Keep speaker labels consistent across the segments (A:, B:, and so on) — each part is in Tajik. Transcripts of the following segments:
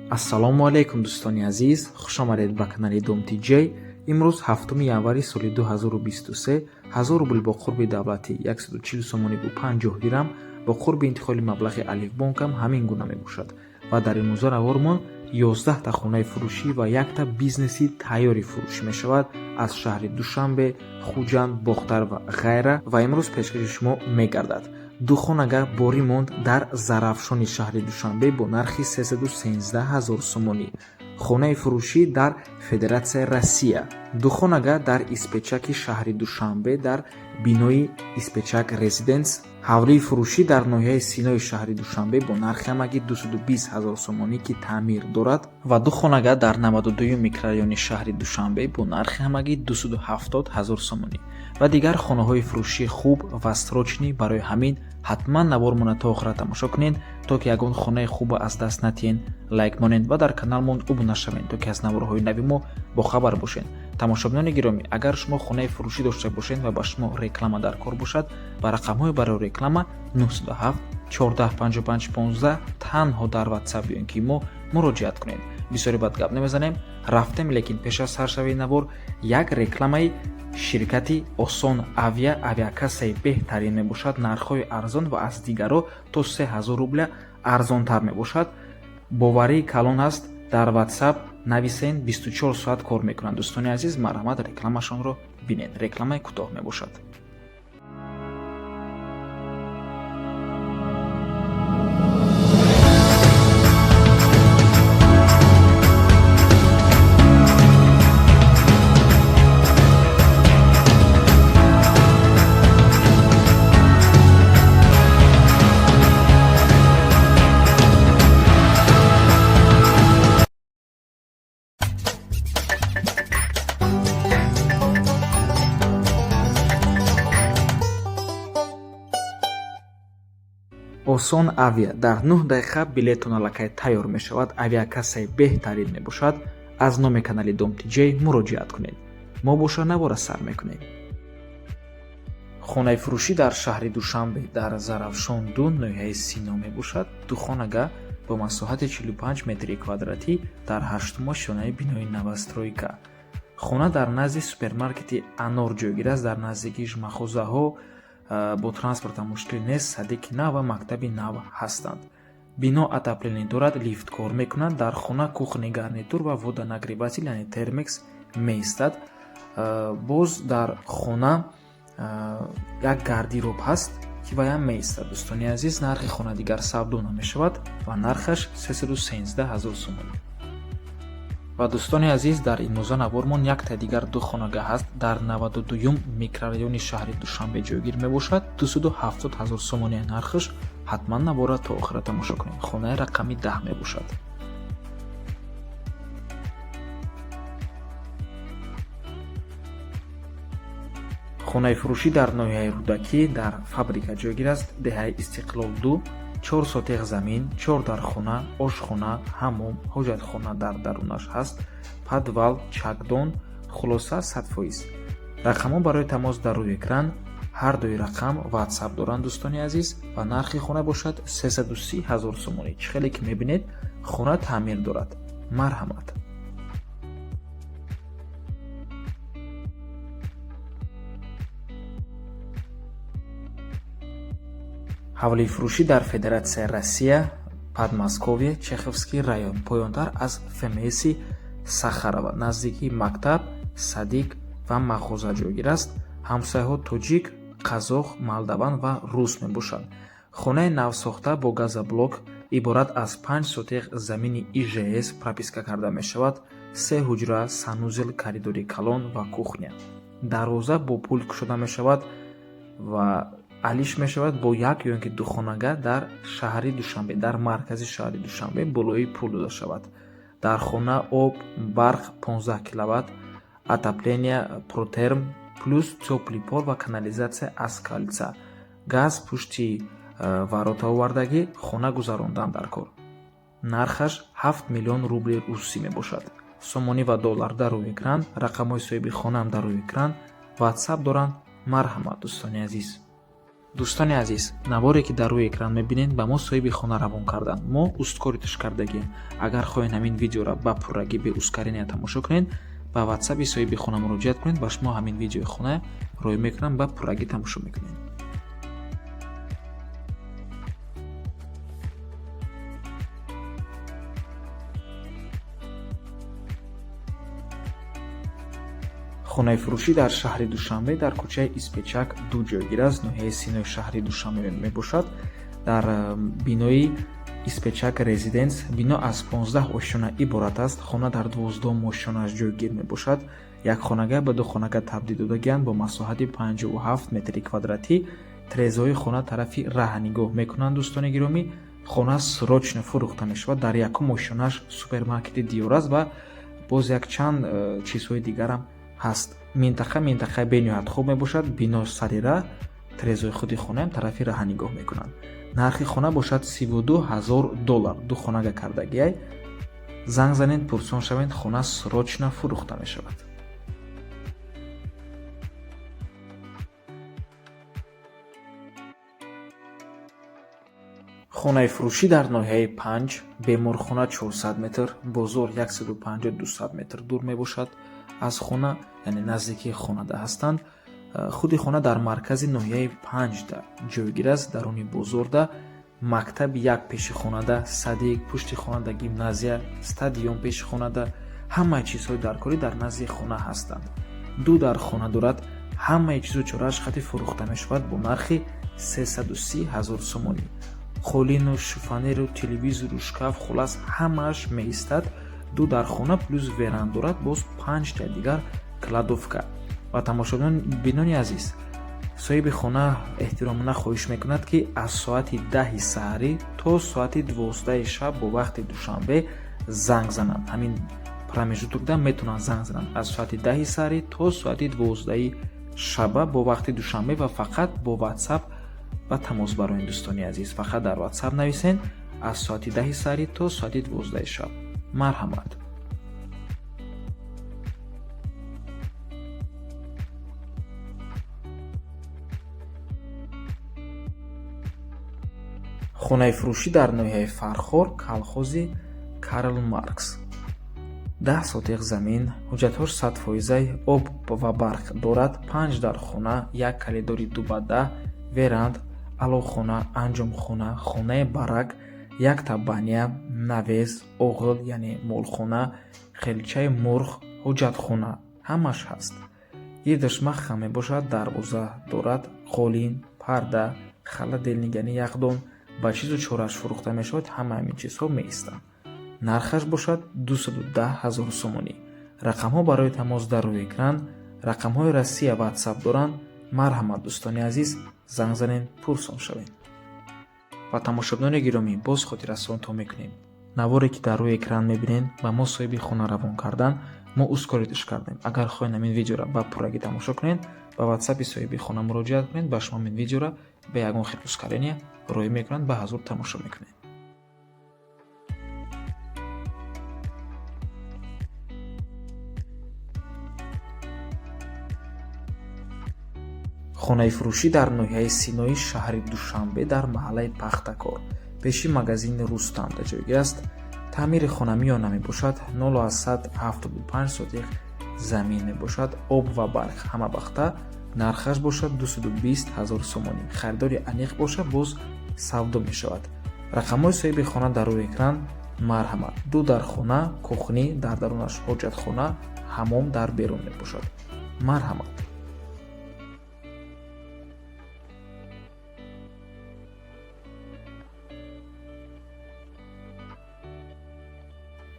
A: Ассалому алайкум, дӯстони азиз, хушомадед ба канали Дом Тиҷей. Имрӯз 7 январи соли 2023. 1000 рубл бо қурби давлатӣ 140 сомониву 50 дирам, бо қурби интиқоли маблағи Алифбонкам ҳамин гуна мебошад. Ва дар имрӯза навормон 11та хонаи фурӯшӣ ва якта бизнеси тайёри фурӯшӣ мешавад аз шаҳри Душанбе, Хуҷанд, Бохтар ва ғайра. Ва имрӯз пешкаши шумо мегардад ду хонага борӣ монд дар Зарафшони шаҳри Душанбе бо нархи 313 ҳазор сомонӣ, хонаи фурӯшӣ дар Федератсияи Россия, ду хонага дар Испечаки шаҳри Душанбе, дар бинои Испечак Резиденс, ҳавлии фурӯшӣ дар ноҳияи Синои шаҳри Душанбе бо нархи ҳамагӣ 220 ҳазор сомонӣ, ки таъмир дорад, ва ду хонага дар 92-юм микрорайони шаҳри Душанбе бо нархи ҳамагӣ 270 ҳазор сомонӣ ва дигар хонаҳои фурӯшии хуб ва срочный. Барои ҳамин ҳатман навормона то охира тамошо кунед, то ки ягон хонаи хуба аз даст натиҳен. Лайк монед ва дар каналмон обуна шавед, то ки аз наворҳои нави мо бохабар бошед. Тамошобинони гиромӣ, агар шумо хонаи фурӯшӣ дошта бошед ва ба шумо реклама дар кор бошад, ба рақамҳои барои реклама 907 14 55 15 танҳо дар Ватсап ё ин ки мо муроҷиат кунед. Бисёре бад гап намезанем, рафтем. Лекин пеш аз саршавии навор як рекламаи ширкати Осон Авиа. Авиакассаи беҳтарин мебошад, нархҳои арзон ва аз дигарро то 3000 рубля арзонтар мебошад. Боварии калон аст, дар Ватсап нависен, 24 соат кор мекунанд. Дӯстони азиз, марҳамат, рекламашонро бинед, рекламаи кӯтоҳ мебошад. Осон Авиа дар 9 дақиқа билетон аллакай тайёр мешавад. Авиакассаи беҳтарин мебошад. Аз номи канали Дом Тиҷей муроҷиат кунед. Мо боша навора сар мекунем. Хонаи фурӯшӣ дар шаҳри Душанбе, дар Зарафшон 2, ноҳияи Сино мебошад. Ду хонага бо масоҳати 45 метри квадратӣ дар ҳаштумо шонаи бинои новостройка. Хона дар назди супермаркети Анор ҷойгир аст, дар наздикиш мағозаҳо, бо транспортам мушкиле нест, садики нав ва мактаби нав ҳастанд. Бино отопление дорад, лифт кор мекунад. Дар хона кухонный гарнитур ва водонагреватель, яъне термекс меистад. Боз дар хона як гардероб ҳаст, ки ваям меистад. Дӯстони азиз, нархи хона дигар савдо намешавад ва нархаш 313 ҳазор сомонӣ. Ва дӯстони азиз, дар имрӯза навормон якта дигар ду хонага ҳаст, дар 92-юм микрорайони шаҳри Душанбе ҷойгир мебошад. 270 ҳазор сомонии нархаш. Ҳатман навора то охира тамошо кунед. Хонаи рақами 10 мебошад. Хонаи фурӯшӣ дар ноҳияи Рӯдакӣ, дар фабрика ҷойгир аст, деҳаи Истиқлол 2, 4 сотех замин, чор дархона, ошхона, ҳаммом, ҳоҷатхона дар дарунаш ҳаст, подвал, чакдон, хулоса, 100%. Рақамҳо барои тамос дар рӯи экран, ҳар дуи рақам Ватсап доранд, дӯстони азиз. Ва нархи хона бошад 330 ҳазор сомонӣ. Чӣ хеле ки мебинед, хона таъмир дорад. Марҳамат. Ҳавлии фурӯшӣ дар Федератсияи Россия, Подмосковье, Чеховский район, поёнтар аз ФМСи Сахарова, наздикии мактаб, садик ва мағоза ҷойгир аст. Ҳамсояҳо тоҷик, қазоқ, молдаван ва рус мебошанд. Хонаи навсохта бо газоблок иборат аз 5 сотех замини ИЖС прописка карда мешавад, се ҳуҷра, санузел, коридори калон ва кухня. Дарвоза бо пул кушода мешавад ва алиш мешавад бо як ё ин ки ду хонага дар шаҳри Душанбе, дар маркази шаҳри Душанбе болои пул дода шавад. Дар хона об, барқ 15 киловатт, отопление протерм, плюс тёплый пол ва канализация аз кольца, газ пушти ворота овардагӣ, хона гузарондан дар кор. Нархаш 7 миллион рубли русӣ мебошад. Сомонӣ ва доллар дар рӯи экран, рақамҳои соҳиби хонаам дар рӯи экран, Ватсап доранд. Марҳамат, дӯстони азиз. Дӯстони азиз, наворе ки дар рӯи экран мебинед, ба мо соҳиби хона равон карданд. Мо ускорить кардагием. Агар хоҳед, ҳамин видеоро ба пуррагӣ, бе ускорения тамошо кунед, ба ватсапи соҳиби хона муроҷиат кунед. Ба шумо ҳамин видеои хона роҳӣ мекунам, ба пуррагӣ тамошо мекунед. Хонаи фурӯшӣ дар шаҳри Душанбе, дар кӯчаи Испечак 2 ҷойгир аст, ноҳияи Синои шаҳри Душанбе мебошад. Дар бинои Испечак Резиденс. Бино аз 15 ошёна иборат аст. Хона дар 12-ум ошёнааш ҷойгир мебошад. Як хонага ба ду хонага табдил додагианд бо масоҳати 57 метри квадратӣ. Трезои хона тарафи раҳ нигоҳ мекунанд. Дӯстони гиромӣ, хона срочно фурӯхта мешавад. Дар якум ошёнааш супермаркети Диёр аст ва боз якчанд чизҳои дигарам ҳаст. Минтақа минтақаи бениҳоят хуб мебошад. Бино сари раҳ, трезои худи хонаам тарафи раҳа нигоҳ мекунанд. Нархи хона бошад 32 000 доллар, ду хонага кардагиай. Занг занед, пурсон шавед. Хона срочно фурӯхта мешавад. Хонаи фурӯшӣ дар ноҳияи Панҷ, беморхона 400 метр, бозор 150-200 метр дур мебошад аз хона, яъне наздикии хонада ҳастанд. Худи хона дар маркази ноҳияи Панҷда ҷойгир аст, даруни бозорда. Мактаби як пеши хонада, садик пушти хонада, гимназия, стадион пеши хонада, ҳамаи чизҳои даркорӣ дар назди хона ҳастанд. Ду дар хона дорад. Ҳамаи чизу чорааш хати фурӯхта мешавад бо нархи 330 ҳазор сомонӣ. Қолину шифонеру телевизору шкаф, хулас, ҳамааш меистад. Ду дар хона плюс веранд дорад, боз панҷта дигар кладовка. Ва тамошобинони азиз, соҳиби хона эҳтиромона хоҳиш мекунад, ки аз соати 10-и саҳарӣ то соати 12-и шаб бо вақти Душанбе занг зананд. Ҳамин промежуток да метавонанд занг зананд, аз соати 10-и саҳарӣ то соати 12-и шаба бо вақти Душанбе, ва фақат бо Ватсап ба тамос бароед. Дӯстони азиз, фақат дар Ватсап нависед аз соати 10-и саҳарӣ то соати 12-и шаб. Марҳамат. Хонаи фурӯшӣ дар ноҳияи Фархор, колхози Карл Маркс, 10 сотиқ замин, ҳуҷҷатҳош 100%-аи, об ва барқ дорад, панҷ дар хона, як коридори 2 ба 10, веранд, аловхона, анҷомхона, хонаи барак, якта баня, навес, оғил, яъне молхона, хелчаи мурғ, ҳоҷатхона ҳамаш ҳаст. Гирдаш махам мебошад, дарвоза дорад, қолин, парда, холодильник, яъне яхдон. Ба чизу чорааш фурӯхта мешавад, ҳама ҳамин чизҳо меистанд. Нархаш бошад 210 ҳазор сомонӣ. Рақамҳо барои тамос дар рӯи экран, рақамҳои Россия Ватсап доранд. Марҳамат, дӯстони азиз, занг занед, пурсон шавед. Ва тамошобинони гиромӣ, боз хотиррасонтон мекунем: наворе ки дар рӯи экран мебинед, ба мо соҳиби хона равон кардан. Мо ускорить кардем. Агар хоҳед, ҳамин видеоро ба пуррагӣ тамошо кунед, ба ватсапи соҳиби хона муроҷиат кунед. Ба шумо ҳамин видеоро бе ягон хел ускорения роҳӣ мекунанд, ба ҳазур тамошо мекунед. Хонаи фурӯшӣ дар ноҳияи Синои шаҳри Душанбе, дар маҳаллаи Пахтакор, пеши магазини Рустамда ҷойгир аст. Таъмири хона миёна мебошад, 0,75 сотиқ замин мебошад, об ва барқ ҳама вақта. Нархаш бошад 220 ҳазор сомонӣ. Харидори аниқ бошад, боз савдо мешавад. Рақамҳои соҳиби хона дар рӯи экран. Марҳамат. Ду дар хона, кухня, дар дарунаш ҳоҷатхона, ҳамом дар берун мебошад. Марҳамат.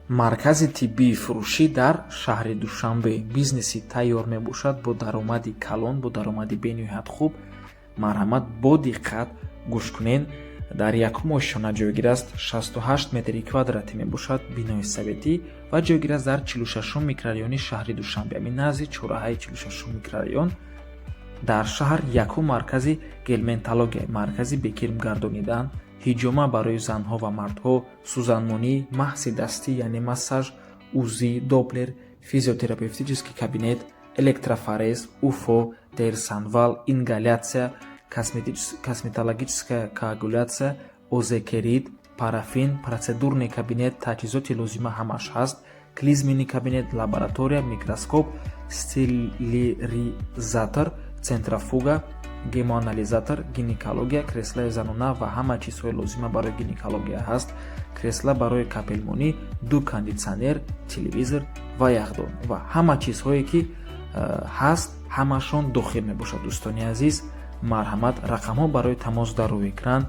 A: Маркази тиббии фурӯшӣ дар шаҳри Душанбе. Бизнеси тайёр мебошад бо даромади калон, бо даромади бениҳоят хуб. Марҳамат, бо диққат гӯш кунед. Дар якум ошёна ҷойгир аст, 68 метри квадратӣ мебошад, бинои советӣ ва ҷойгир аст дар 46-ум микрорайони шаҳри Душанбе, ҳамин назди чорраҳаи 46-ум микрорайон. Дар шаҳр якум маркази гельминтология, маркази бекирмгардонидан, ҳиҷома барои занҳо ва мардҳо, сӯзанмонӣ, маҳси дастӣ, яъне массаж, УЗИ, доплер, физиотерапевтический кабинет, электрофорез, УФО, дарсонвал, ингаляция. Косметологическая коагуляция, озекерид, парафин, процедурный кабинет, таҷҳизоти лозима ҳамаш ҳаст, клизменный кабинет, лаборатория, микроскоп, стерилизатор, центрофуга, гемоанализатор, гинекология, креслаи занона ва ҳама чизҳои лозима барои гинекология ҳаст, кресла барои капельмонӣ, ду кондитсионер, телевизор ва яхдон ва ҳама чизҳое ки ҳаст, ҳамашон дохил мебошад. Дӯстони азиз, марҳамат, рақамҳо барои тамос дар рӯи экран,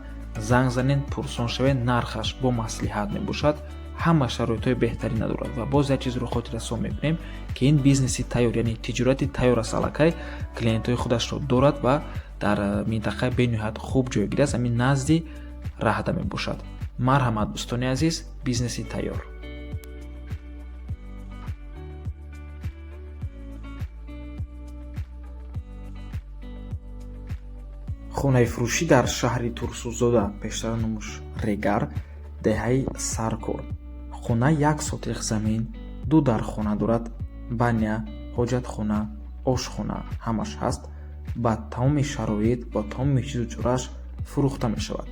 A: занг занед, пурсон шавед. Нархаш бо маслиҳат мебошад, ҳама шароитҳои беҳтарина дорад. Ва боз як чизро хотиррасон мекунем, ки ин бизнеси тайёр, яъне тиҷорати тайёр аст, аллакай клиентҳои худашро дорад ва дар минтақаи бениҳоят хуб ҷойгир аст, ҳамин назди Раҳда мебошад. Марҳамат, дӯстони азиз, бизнеси тайёр. Хонаи фурӯшӣ дар шаҳри Турсунзода, пештара номуш Регар, деҳаи Саркор. Хона як сотих замин, ду дархона дорад, баня, ҳоҷатхона, ошхона ҳамаш ҳаст. Ба тамоми шароит, бо тамоми чизу чорааш фурӯхта мешавад.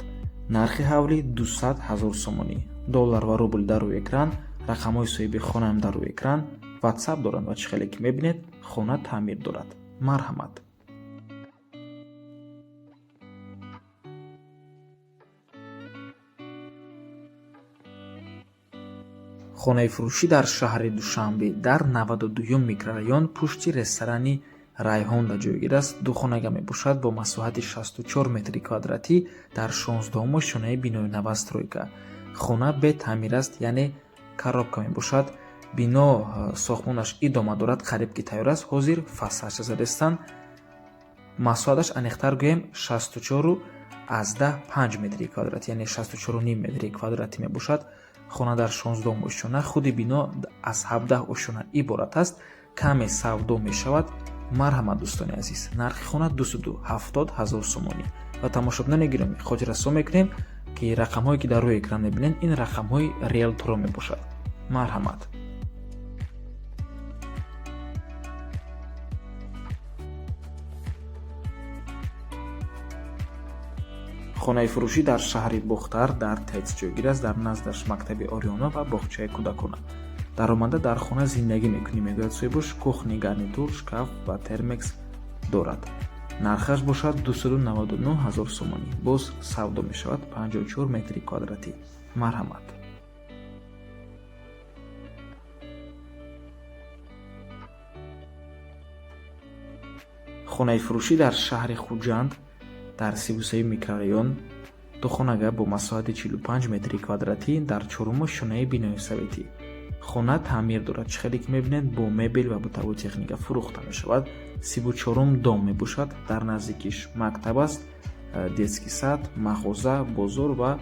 A: Нархи ҳавлӣ 200 000 сомонӣ. Доллар ва рубл дар рӯи экран, рақамҳои соҳиби хонаам дар рӯи экран, ватсап доранд ва чӣ хеле ки мебинед, хона таъмир дорад. Марҳамат. Хонаи фурӯшӣ дар шаҳри Душанбе, дар 92-юм микрорайон, пушти ресторани Райҳонда ҷойгир аст. Духонага мебошад бо масоҳати 64 метри квадратӣ дар 16-уми ошёнаи бинои новостройка. Хона бетаъмир аст, яъне коробка мебошад. Бино сохтмонаш идома дорад, қариб ки тайёр аст, ҳозир фасадша задестанд. Масоҳаташ, аниқтар гӯем, 64,5 метри квадратӣ, яъне 64,5 метри квадратӣ мебошад. Хона дар 16-ум ошёна, худи бино аз 17 ошёна иборат аст. Каме савдо мешавад. Марҳамат, дӯстони азиз, нархи хона 270 000 сомонӣ. Ва тамошобинони гиромӣ, хотиррасон мекунем, ки рақамҳое ки дар рӯи экран мебинед, ин рақамҳои риелторо мебошад. Марҳамат. Хонаи фурӯшӣ дар шаҳри Бохтар, дар ТЭЦ ҷойгир аст, дар наздаш мактаби Ориёно ва боғчаи кӯдакона. Даромада дар хона зиндагӣ мекунӣ, мегӯяд соҳибаш. Кухонный гарнитур, шкаф ва термекс дорад. Нархаш бошад 299 ҳазор сомонӣ, боз савдо мешавад, 54 метри квадратӣ. Марҳамат. Хонаи фурӯшӣ дар шаҳри Хуҷанд, дар 33-юм микрорайон, духонага бо масоҳати 45 метри квадратӣ дар чоруми ошёнаи бинои советӣ. Хона таъмир дорад, чӣ хеле ки мебинед, бо мебел ва бытовой техника фурӯхта мешавад. 34-ум дом мебошад, дар наздикиш мактаб аст, детский сад, мағоза, бозор ва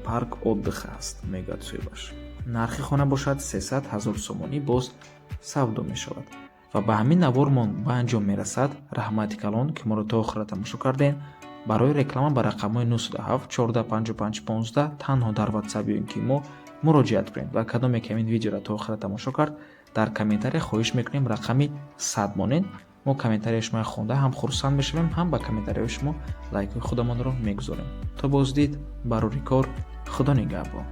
A: парк отдыха аст, мегӯяд соҳибаш. Нархи хона бошад 300 000 сомонӣ, боз савдо мешавад. Ва ба ҳамин навормон ба анҷом мерасад. Раҳмати калон, ки моро то охира тамошо кардем. Барои реклама ба рақамҳои 907 14 55 15 танҳо дар ватсап ё ин ки мо муроҷиат кунед. Ва кадоме ки ҳамин видеоро то охира тамошо кард, дар комментария хоҳиш мекунем рақами 100 монед. Мо комментарияи шуморо хонда ҳам хурсанд мешавем, ҳам ба комментарияҳои шумо лайкҳои худамонро мегузорем. То боздид, барори кор, Худо нигаҳбон.